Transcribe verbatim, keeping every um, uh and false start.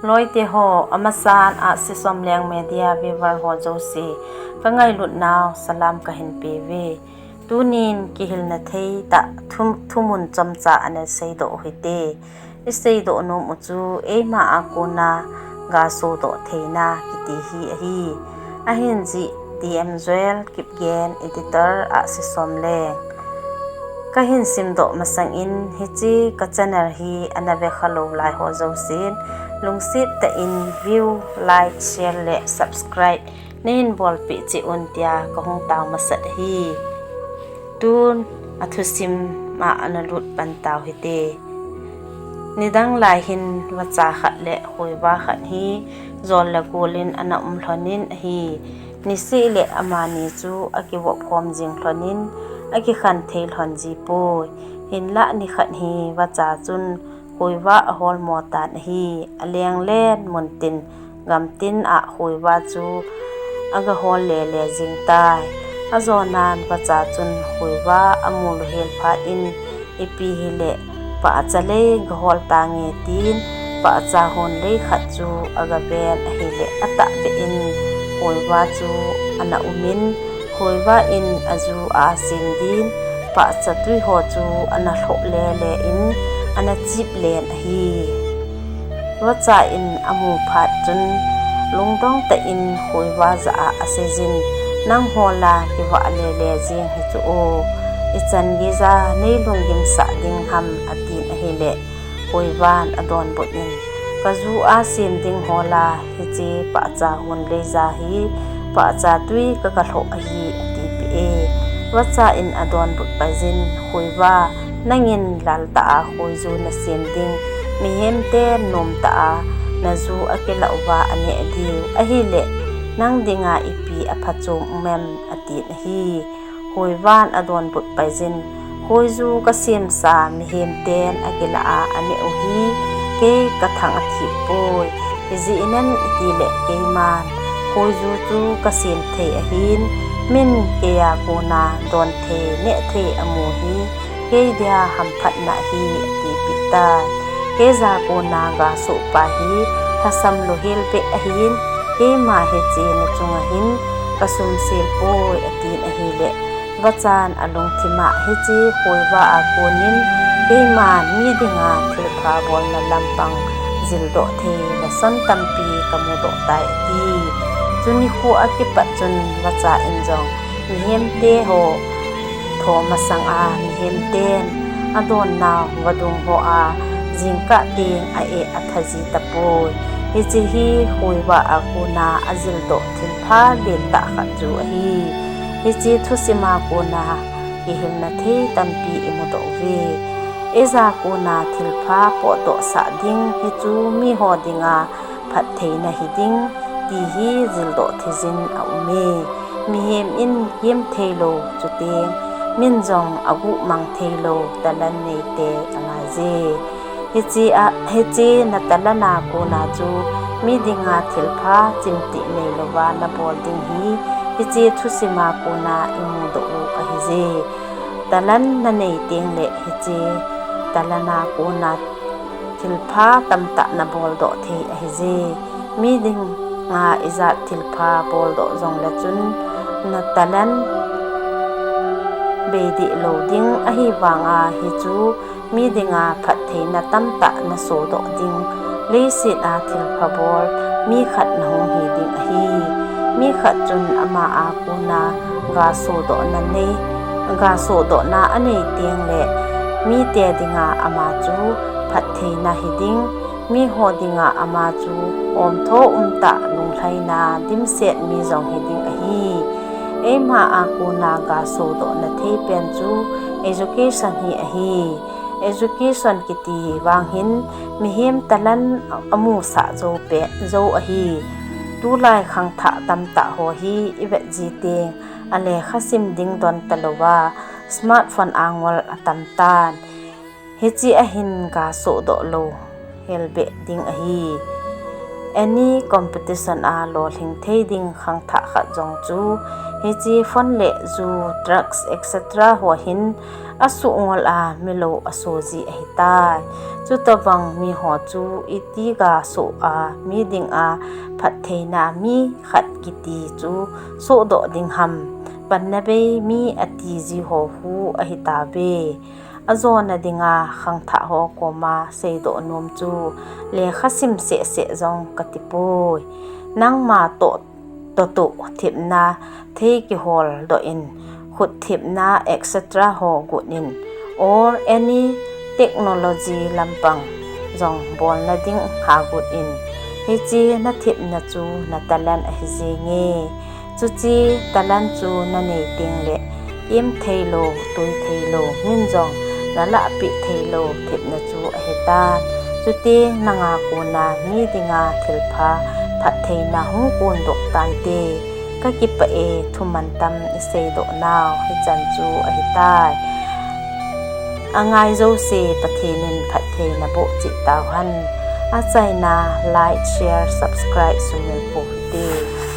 Loite ho, amasan a Sisom Leng Media viewer ho jouse, ka ngailut nau salam ka hin pe ve. Tunin kihilna thei tah thum, thumun chomcha ana seidoh u hite. I seidoh nom u chu eima a kona ga sodoh theina kiti hi ahi. Ahin jih T M Joel Kipgen, editor a Sisom Leng. Ka hin simdoh masang in hiche ka channel hi ana ve kha lou lai ho jousen lungset tah in view, like, share le subscribe nei hin bolpeh cheh un tia ka hung tao masat ahi. Tun a thusim a ana lut pan tau hite. Nidang lai hin vacha khat le khoiva khat hi jol le gol in ana um lhon in ahi. Nisih le amani chu akivop khom jing lhon in akikhen thei lhon ji poi. Hinlah nikhat hi vacha chun khoiva ahol mo tan ahi. Aleng len mun tin gam tin a khoiva chu aga hol lele jing tai. Ajonan vacha chun khoiva amu louhel phat in ipi hile pahcha lei ga hol tange tin pahcha hon lei khat chu aga ven ahile atahbeh in khoiva chu ana um in khoiva in aju a sem din pahcha tui ho chu ana lhoh lele in ana chip len ahi. Vacha in amu phat chun lungdong tah in khoiva jah a aseijin, nangho la kivah lele jeng hichu o, ichan geija nei lunggim sah ding ham atin ahile, khoivan adonbut in, kaju a sem ding ho la hiche pahcha hon leija hi pahcha tui ka ga lhoh ahi atipeh e. Vacha in adonbut paijin, khoiva, nangin lal tah a khoiju nasem ding, mihem ten nom tah a naju akilah uva aneh diu ahile, nang dinga ipi aphachom um em atin ahi. Khoivan adonbut paijin, khoiju kasemsa mihem ten akilah a aneh u hi kei kathang athip poi. Ijeh inem itile keiman khoiju chu kasem thei ahin, min keiya kona don thei neh thei amu hi kei dia hamphatna ahi atipeh tai. Keija kona ga sohpa hi lhasam louhel beh ahin, keima hiche nachunga hin kasumsel poi atin ahile, vachan alungthima hiche khoiva a konin keiman mi dinga thilpha bolna lampang jildoh thei nasan tampi kamudoh tai ati. Chunikho a kipat chun vacha in jong mihemte ho tho masanga mihem ten adonnau vadung ho a jingkah teng a-eh athaji tapoi. Hiche hi khoiva a kona ajildoh thilpha lentah khat chu ahi. Hiche thusima kona kihilna thei tampi imudoh uve. Eija kona thilpha potdohsah ding hichu miho dinga phattheina hiding ti hi jildoh theijin aume. Mihem in gim theilou chuteng min jong aguhmang theilou talan neite angaiye. Hiche a, hiche natalan a kona chu mi dinga thilpha chimtih neilouva nabol ding hi hiche thusima kona imudoh u ahiye. Talan nanei tengleh hiche talan a kona thilpha tamtah naboldoh thei ahiye. Mi dinga ijat thilpha boldoh jongle chun natalan beidih lou ding ahivanga hichu mi dinga phattheina tamtah nasodoh ding, leiset a thilpha bol mi khat nahung hi ding ahi. Mi khat chun ama a kona ga sodohna nei, ga sodohna anei tengle mite dinga ama chu phattheina hiding, miho dinga ama chu omtho umtah lunglhaina dimset mi jong hiding ahi. Eima a kona ga sodohna theipen chu education hi ahi. Education kiti vang hin mihem talan amusah jou peh jou ahi. Tulai khangthah tamtah ho hi ivet ji teng alekha sim ding don talouva smartphone a ngol atamtan. Hiche ahin ga sodoh lou helbeh ding ahi. any competition a lolhing thei ding khangthah khat jong chu hiche phone le ju, drugs, et cetera ho hin asuh ngol a milou aso ji ahitai. Chutobang miho chu iti ga soh a mi dinga phattheina mi khat kiti chu sohdoh ding ham, panna bei mi ati ji ho hu ahitauve. Ajona dinga khangthah ho koma seidoh nom chu lekha sim sehseh jong katipoi. Nangma toh, totuh thepna thei kiholdoh in, khut thepna et cetera ho got in, or any technology lampang jong bolna ding ha got in, hiche nathepna chu na talent ahi jenge. Chuche talent chu nanei tengle, im theilou, tui theilou, min jong nalahpeh theilou thepna chu ahitan. Chuteng nanga kona mi dinga thilpha, phattheina hung kondoh tante. Kakipah e, thu mantam iseidoh nau hichan chu ahitai. Angai jouse Pathen in phattheina boh cheh tauhen. Achaina like, share, subscribe sumil pou hite.